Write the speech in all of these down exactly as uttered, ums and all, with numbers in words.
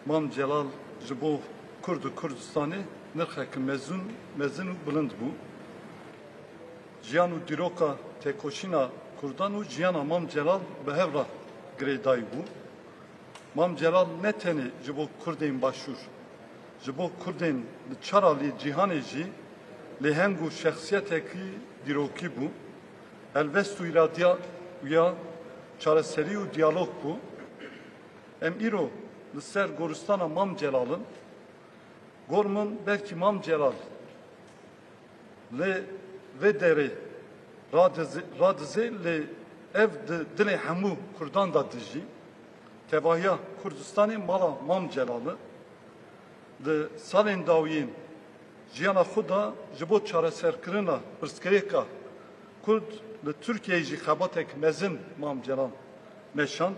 Mam Celal ji bo Kurd û Kurdistanê nirxeke mezin, mezin û bilind bû. Jiyan û dîroka têkoşîna Kurdan û jiyana Mam Celal bi hev re girêdayî bû. Mam Celal ne tenê ji bo Kurdên Başûr, ji bo Kurdên li çar aliyê cîhanê jî lêheng û şexsiyetekî dîrokî bû. Helwest û îradiya wî ya çareserî û diyalog bû. Em îro li ser goristana Mam Celal in. Gor min belkî Mam Celal li vê derê radize-, radizê, lê ev di dilê hemû Kurdan de dijî. Tevahiya Kurdistanê mala Mam Celal e. Di salên dawiyên jiyana xwe de ji bo çareserkirina pirsgirêka Kurd li Tirkiyeyê jî xebatek mezin Mam Celal meşand.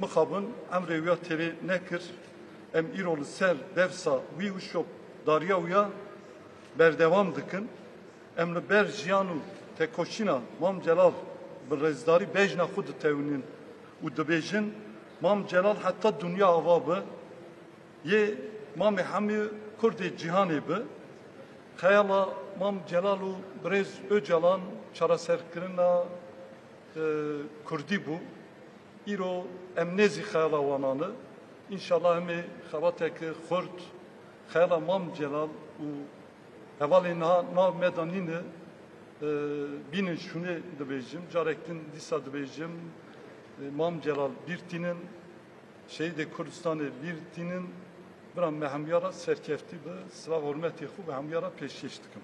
Mixabin emrê wî ya têrê nekir. Em îro li ser dersa wî û şopdariya wî ya berdewam dikin. Em li ber jiyan û tekoşîna Mam Celal bi rêzdarî bejna xwe ditewînin û dibêjin, Mam Celal heta dinya ava be, yê Mamê hemî Kurdê cîhanê be. Xeyala Mam Celal û birêz Ocalan çareserkirina, e, Kurdî bû. Îro em nêzî xeyala wanan e. Înşallah hemê xebateke xurt xeyala Mam Celal û hevalên niha nav me de nîne, e, bînin şûnê dibêjim. Carek din dîsa dibêjim, e, Mam Celal bîr tînin, şehîdê Kurdistanê bîr tînin, bira me hemûya re serkeftî be, silav hurmetê xwe bi hemûya re pêşkêş dikim.